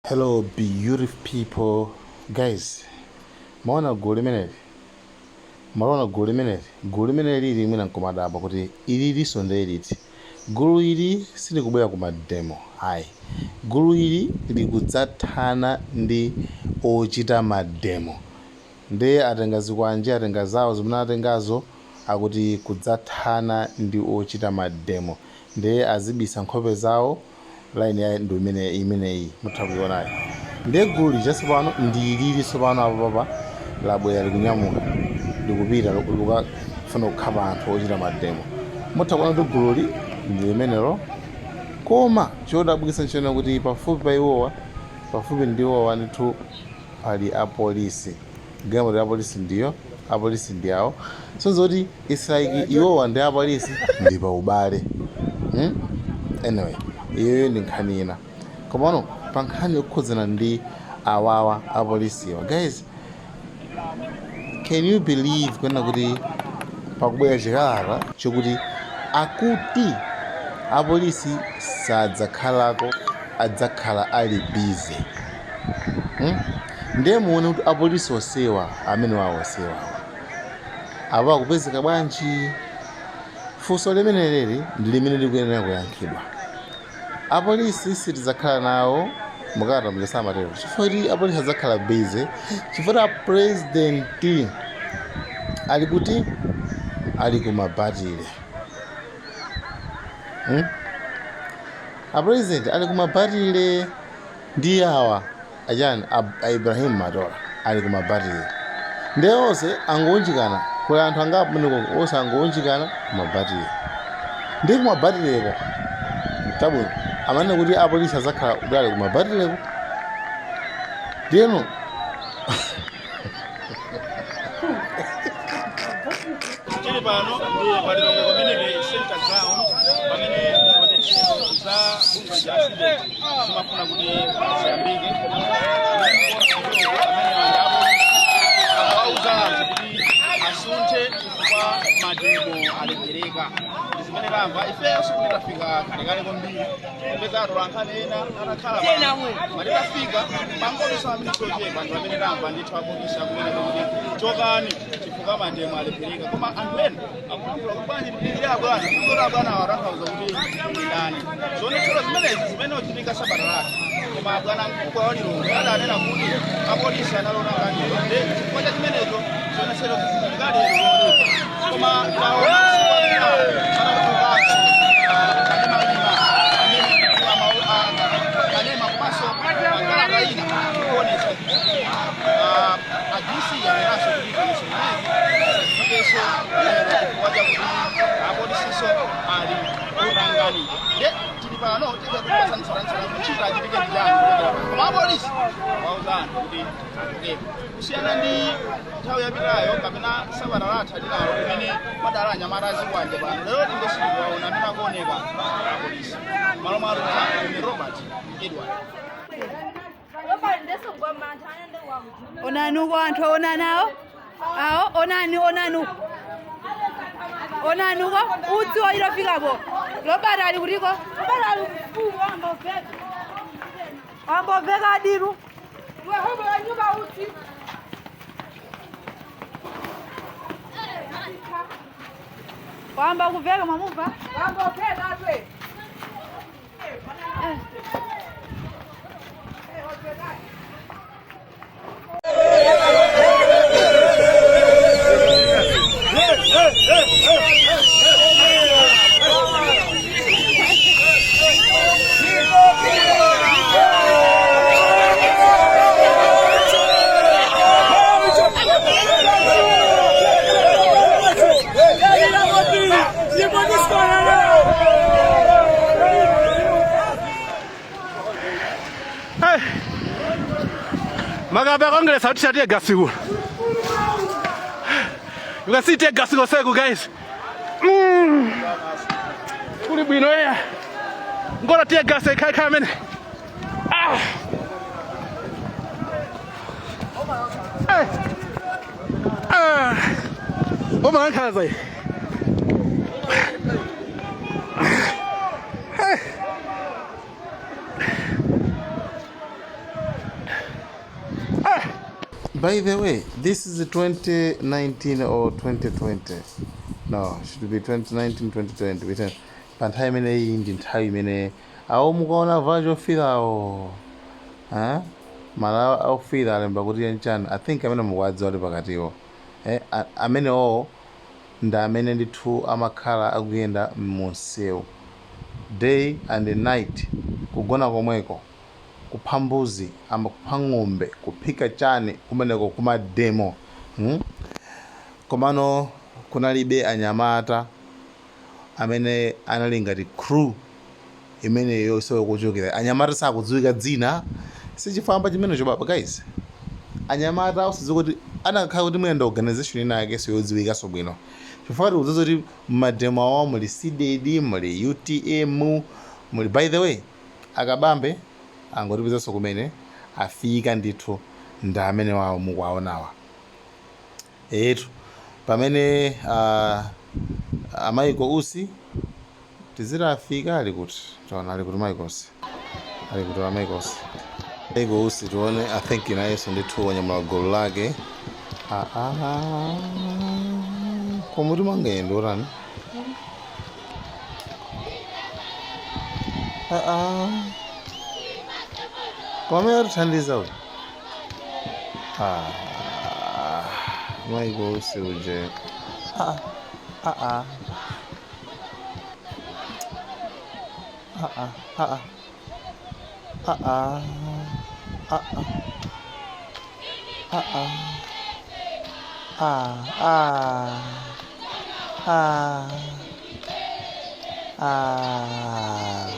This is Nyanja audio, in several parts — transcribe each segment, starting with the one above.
Hello beautiful people guys mwaona gulu limeneli mwaliona gulu limeneli gulu limene lili mwina nkumadabwa kuti ili liso ndiye liti gulu ili silikubwera ku mademo ayi gulu ili likudzathana ndi ochita mademo Ndiye atenga zikwanje atenga zawo zimene atengazo akuti kudzathana ndi ochita mademo ndiye azibisa nkhope zawo line ya ndi imene imeneyi mutha kuionayi ndiye gulu lija tsopano ndi ilili tsopano apapapa labwera likunyamuka likupita likukafuna kukhapa anthu ochita mademo mutha kuona kuti gululi ndi limenelo koma chodabwitsa nchonena kuti pafupi pa iwowa pafupi ndi iwowa ndithu pali apolisi galimoto ya apolisi ndiyo apolisi ndi awo so zoti it's like iwowa ndi apolisi ndi pa ubale hmm? Anyway, iyoyo ndi nkhani ina. Komano pa nkhani yokhudzana ndi awawa apolisiwa, guys, can you believe kunena kuti pakubwera chikalata chokuti akuti apolisi sadzakhalako, adzakhala ali busy hmm? Ndiye muone kuti apolisi onsewa amene wawo onsewa apo akupezeka bwanji? Funso limeneli ndi limene likuyenera kuyankhidwa. Apolisi sitidzakhala nawo mukalata muja samatero chifukwa kuti apolisi adzakhala busy chifukwa kuti apresident ali kuti ali kumabatile hmm? Apresident ali kumabatile ndi awa achani a Ibrahim Matola ali kumabatile ndiye onse angounjikana kuli anthu angapo kumeneko onse angounjikana kumabatile ndiye kumabatileko chabwino amanena kuti apolisi azakhala kuti ali kumabatileko ndiyeno Tili pano ndi pa Lilongwe Community Center Ground pamene zionetsero za bungwe la CDEDI zimafuna kuti ziyambike. Akuwauza anthu kuti asunthe chifukwa mademo alephereka. Ndi zimene tamva ifeyo sikuti tafika kalekale kwambiri popeza atolankhani ena atakhala pano titafika pangodutsa maminitsi ochepa ndi pamene tamva ndithu apolisi akunena kuti chokani chifukwa mademo alephereka koma anthu ena akulankhula kuti bwanji tidikire abwana kuti abwana awatanthauza kuti ndi ndani zionetsero zimenezi zimene zinachitika sabata latha koma abwana mkubwa wa Lilongwe adanena kuti apolisi anali otanganidwa nde chifukwa cha chimenecho zionetsero zichitika lero lolemba koma taona atatulukanso kanema wina amene kanema komanso kalata ina kuonetsa kuti a DC anenanso kuti zionetsero zimenezi zisachitikenso lero chifukwa chakuti apolisinso ali otanganidwa nde tili pano tidzakupasani tsatanetsatane kuti chitachitike ndi chani kuchokera pano koma apolisi wauza anthu kuti achokepo kusiyana ndi nthawi yapitayo kapena sabata latha linalo limene padali anyamata azikwanje pano lero tinge sitikuwaona amene akuoneka apolisi malo mwalo ndi Robert Edward. Onani uko anthu onani awo awo onani onani uko onani uko utsi waitofikapo Robert ali kutiko wamboveka adiru wamba kuveka mwamumva Makape akongeresa kuti tear gas ku. You can see tear gas koseku guys. Kuli bwino eya. Ngola tear gas ikhaikha amene. Ah. Eh. Ah. Boma lankhanza iyi. Eh. By the way, this is 2019 or 2020. No, should be 2019, 2020. Wait, pa nthawi imeneyi ndi nthawi imene awo mukaona avala chofirawo, eh? Malawa ofira alemba kuti yanchani. I think amene mukuwadziwa ali pakatiwo, eh? Amenewo ndi amene ndithu amakhala akuyenda munsewu day and night, kugona komweko, kupha mbuzi, ama kupha ng'ombe, kuphika chani kumeneko kuma demo, Komano kunalibe anyamata amene anali ngati crew imeneyo isowe kuchokera. Anyamata sakudziwika dzina, sichifamba chimenecho baba. Guys, anyamata osadziwa kuti anakhala kuti mwina ndi organization ina yake yodziwikanso bwino, chifukwa tikudziwa kuti mma demo awo muli CDEDI, muli UTM, muli. By the way, akabambe angotipezanso kumene afika ndithu, ndi amene wawo mukuwaonawa etu. Pamene a Michael Usi tiziti afika, ali kuti? Tiona ali kuti Michael Usi, ali kuti a Michael Usi? Michael Usi tione. I think nayenso ndithu wanyamula gulu lake. Aa, koma timangayenda utani? Aa, koma amene atithandiza uyu. Ah, Michael Usi uje. Ah, ah, ah. Ah, ah, ah, ah, ah, ah, ah, ah, ah, ah, ah.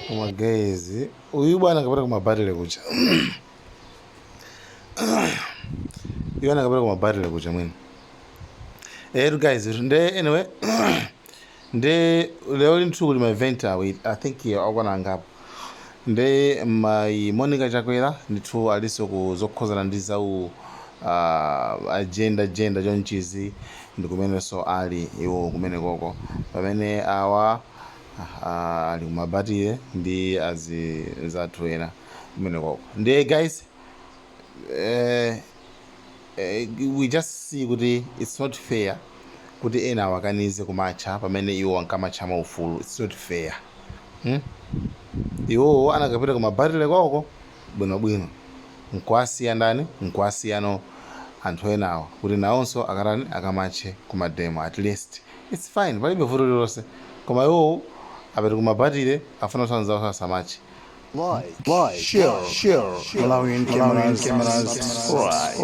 Koma guys, uyu bwana akapita kumabatile kucha, iwo anakapita kumabatile kucha mwini. Etu guys, nde anyway, nde lero linthu kuli ma event awiri, I think akwana angapo. Nde mai Monica Chakwera ndithu alinso ku zokhuzana ndi zau agenda gender chonchizi, ndi kumenenso ali iwo kumene koko, pamene awa ali kumabatile ndi azinzathu ena kumene koko. Nde guys, we just see kuti it's not fair kuti ena awakanize kumatcha pamene iwo ankamatcha maufulu. It's not fair, Iwowo anakapita kumabatile kwawoko bwinobwino, nkuwasiya ndani, nkuwasiyano anthu enawo kuti nawonso akatani, akamatche kuma demo. At least it's fine, palibe vuto lililonse. Koma iwowo apita kumabatile, afuna kuti anzawo asamatche. Like, share, share, Malawian cameras, subscribe.